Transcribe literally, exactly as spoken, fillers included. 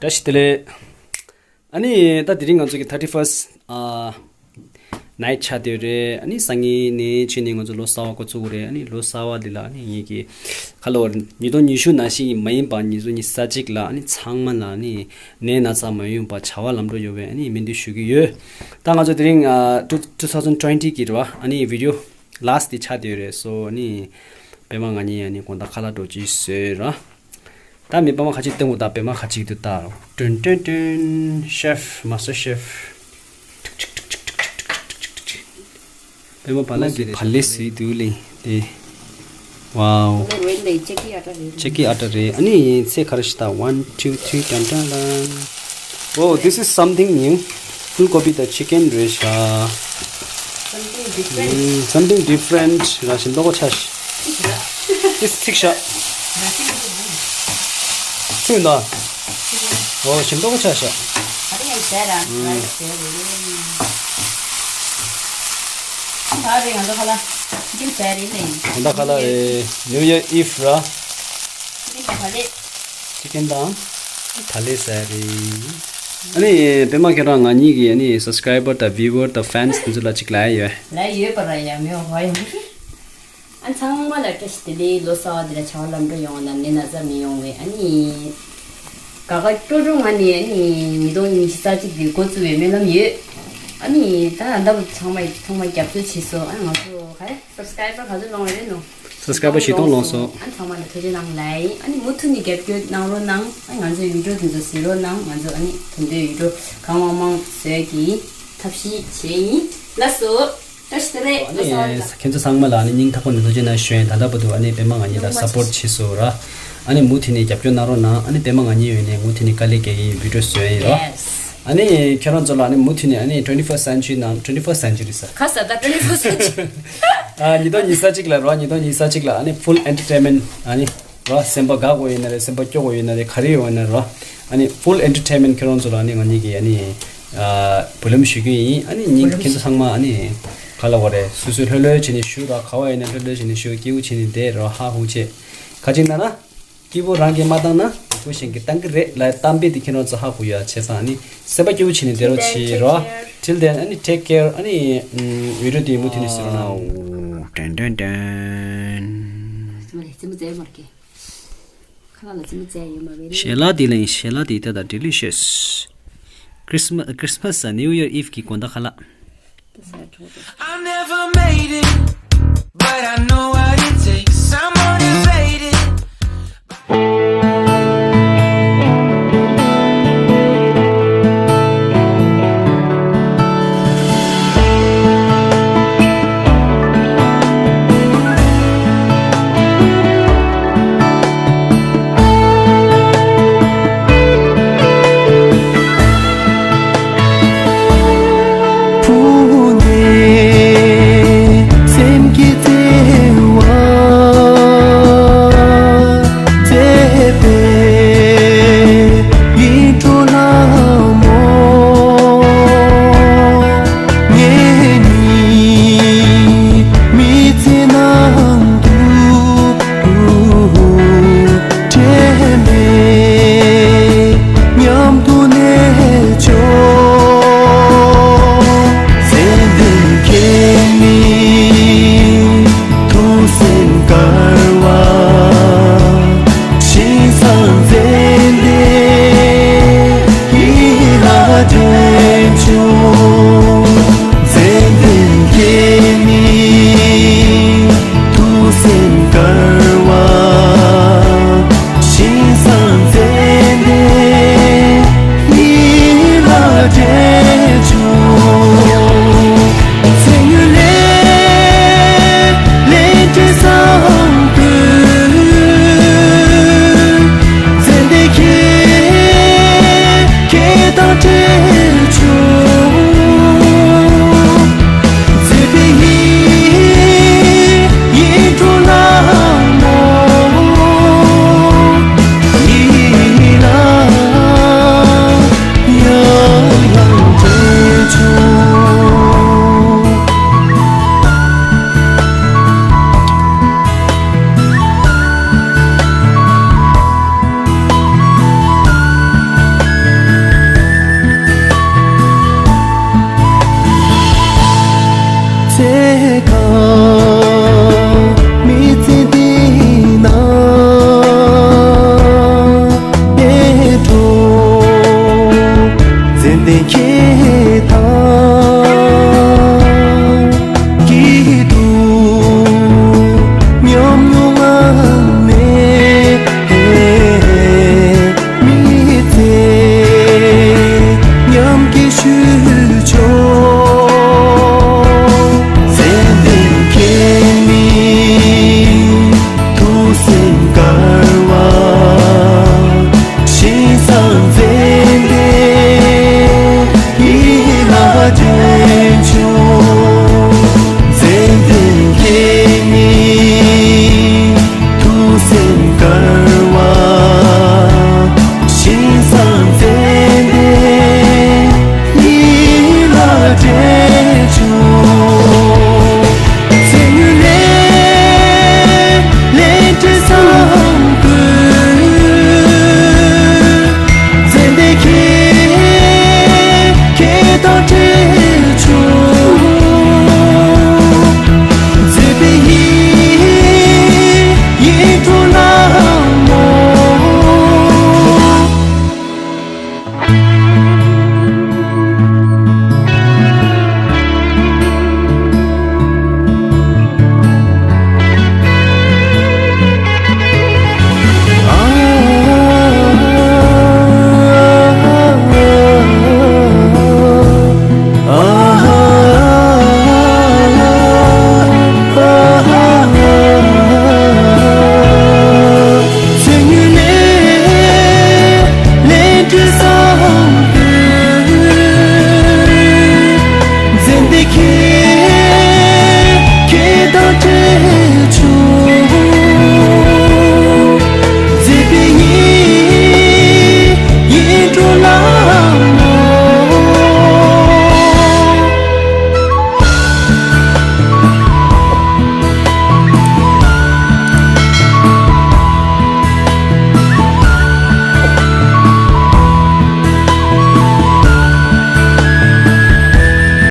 བཀྲ་ཤིས་བདེ་ལེགས། ཨ་ནི་ད་དེ་རིང་ང་ཚོ་གི་thirty first ཨ་night ཆགས་བསྡད་རེད། ཨ་ནི་སང་ཉིན་ནས་ཕྱི་ནས་ང་ཚོ་ལོ་གསར་བ་འགོ་ཚུགས་རེད། ཨ་ནི་ལོ་གསར་བ་འདི་ལ་ཨ་ནི་ངེད་ཀྱི་ཁ་ལོ་ཉིས་སྟོང་ཉི་ཤུ་ནང་བཞིན་མ་ཡིན་པ་ཉིས་སྟོང་ཉི་ཤུ་རྩ་གཅིག་ལ་ཨ་ནི་ཚང་མ་ལ་ཨ་ནི་ནད་ན་ཚ་མ་ཡོང་པ་བྱ་བ་ལམ་འགྲོ་ཡོང་བའི་ཨ་ནི་སྨོན་འདུན་ཞུ་གི་ཡོད། ད་ང་ཚོ་དེ་རིང་ཨ་two two thousand twenty གི་རེད་བ། ཨ་ནི་video last དེ་ཆགས་བསྡད་ཡོད་རེད། སོ་ཨ་ནི་པད་མ་ང་གཉིས་ཨ་ནི་དགོང་དག་ཁ་ལག་འགྲོ་ཅིག་བཟོས་ར། ད་མི་པད་མ་ཁ་ཅིག་སྟོན་དགོས། ད་པད་མ་ཁ་ཅིག་ཏུ་ལྟ་རོགས། ཏུན་ཏུན་ཏུན། chef, master chef. པད་མ་བ་ལེ་ཟེར་བ་ལེ་ཟེར་དུས་ལེ་དེ། Wow. ཅེ་ཀི་ཨ་ཏྲ་རེད། ཨ་ནི་ཚེ་ག་རེ་ཞིག་ད། One, two, three. ཏན་ཏན་ཏན། Oh, this is something new. Full gobi དང་chicken རེད་ཤག Something different. Mm, something different. རང་བཞིན་ལོག་ཆ་ཤི། ཏིས་ཚིག་ཤག་ཚིག་འདི། ཨོ་བཞིན་ལོག་ཆ་ཤག་ཨ་རེ་ཡང་ཟེར་ར། ཨ་རེ་ཟེར་རེད། ད་རེ་ང་ཚོ་ཁ་ལ་ཅིག་ཟེར་རེད་ལེ། ད་ཁ་ལ་རེད། New Year Eve ར། ཅིག་ད་ལེ། ཅི་ཀེན་དང་ད་ལེ་ཟེར་རེད། ཨ་ནི་པད་མ་ཁྱེད་རང་ང་གཉིས་ཀྱི་ཨ་ནི་subscriber དང་viewer དང་fans དེ་ཚོ་ལ་ཅིག་ལབ་ཡ་ཡོད། ལབ་ཡ་ཡོད་པ་ར་ཡ་མེད་པ་ཡོང་གི་ཨ་ཚང་མ་ལ་བཀྲ་ཤིས་བདེ་ལེགས། ལོ་གསར་བ་འདི་ལ་བྱ་བ་ལམ་འགྲོ་ཡོང་བ་དང་ནད་ན་ཚ་མི་ཡོང་བའི་ཨ་ནི་དགའ་དགའ་སྤྲོ་སྤྲོ་ངང་ནས་ཨ་ནི་ཉིས་སྟོང་ཉི་ཤུ་རྩ་གཅིག་འདི་འགོ་བཙུགས་པའི་སྨོན་ལམ་ཡོད། ཨ་ནི་ད་ད་བུ་ཚང་མ་ཚང་མ་རྒྱབ་སྐྱོར་བྱེད་སོང་། ཨ་ང་ཚོ་ག་རེ་subscriber ག་ཚོད་ལོངས་རེད་ནོ། subscriber བཞི་སྟོང་ལོངས་སོང་། ཨ་ཚང་མ་ལ་ཐུགས་རྗེ་གནང་ལབ་ཡིན། ཨ་ནི་མུ་མཐུད་ནས་རྒྱབ་སྐྱོར་གནང་རོགས་གནང་། ཨ་ང་ཚོའི་video དེ་ཚོ་གཟིགས་རོགས་གནང་། ང་ཚོ་ཨ་ནི་ད་ལྟའི་video གང་མང་མང་བཟོས་ཀྱི་ཐབས་ཤེས་བྱས་ཡིན། ལགས་སོ། བཀྲ་ཤིས་བདེ་ལེགས། ཨ་ནི་ལགས་སོ། ཁྱེད་ཚོ་ཚང་མ་ལ་ཨ་ནི་སྙིང་ཐག་པ་ནས་ཐུགས་རྗེ་གནང་ཞུ་ཡིན། ད་ལྟ་བར་དུ་ཨ་ནི་པད་མ་ང་གཉིས་ལ་support བྱས་སོང་ར། ཨ་ནི་མུ་མཐུད་ནས་རྒྱབ་སྐྱོར་གནང་རོགས་གནང་། ཨ་ནི་པད་མ་ང་གཉིས་ཡོད་ནས་མུ་མཐུད་ནས་དཀའ་ལས་རྒྱག་གི་video བཟོས་ཡིན་ར། Yes. ཨ་ནི་ཁྱེད་རང་ཚོ་ལ་ཨ་ནི་མུ་མཐུད་ནས་ཨ་ནི་twenty first century ནང་twenty first century ཟེར། ཁ་ས་ད་twenty first century། ཨ་ཉིས་སྟོང་ཉི་ཤུ་རྩ་གཅིག་ལ་རོ། ཉིས་སྟོང་ཉི་ཤུ་རྩ་གཅིག་ལ་ཨ་ནི་full entertainment ཨ་ནི་རོ། སེམས་པ་དགའ་དགོས་ཡིན་ན་རེད། སེམས་པ་སྐྱོ་དགོས་ཡིན་ན་རེད། ག་རེ་ཡོད་ན་རོ། ཨ་ནི་full entertainment ཁྱེད་རང་ཚོ་ལ་ཨ་ནི་ང་གཉིས་ཀྱིས་ཨ་ནི་ཨ་འབུལ་ལམ་ཞུ་རྒྱུ་ཡིན། ཨ་ནི་ཉིན་ཁྱེད་ཚོ་ཚང་མ་ཨ་ནི་ག་ལ་བ་རེད། སོ་སོས་ལྷོད་ལྷོད་བྱས་ནས་བཞུགས་རོགས། ག་བ་ཡིན་ན་ལྷོད་ལྷོད་བྱས་ནས་བཞུགས། སྐྱིད་པོ་བྱས་ནས་བསྡད་རོགས། ཧ་ཧུ་བྱས། ག་ཅིག་ན་ན། སྐྱིད་པོ་རང་གིས་མ་བཏང་ན་སྐྱིད་པོ་གཞན་གྱིས་བཏང་གི་རེད་ལབ་གཏམ་དཔེ་དེ་ཁྱེད་རང་ཚོ་ཧ་གོ་ཡ་བྱས་ཙང་ཨ་ནི་སེམས་པ་སྐྱིད་པོ་བྱས་ནས་བསྡད་རོགས་བྱེད་རོགས། Till then, ཨ་ནི་take care. ཨ་ནི་video དེ་མུ་མཐུད་ནས་གཟིགས་རོགས་གནང་། ཨོ། ཏན་ཏན་ཏན། ཁ་ལག་ལ་རྩེད་མོ་རྩེ་ཡོད་མ་རེད། ཞལ་ལག་དེ་ལ་ཡིན། ཞལ་ལག་དེ་ད་ད་delicious. Christmas, Christmas ཨ་New Year Eve གི་དགོང་དག་ཁ་ལག I never made it, but I know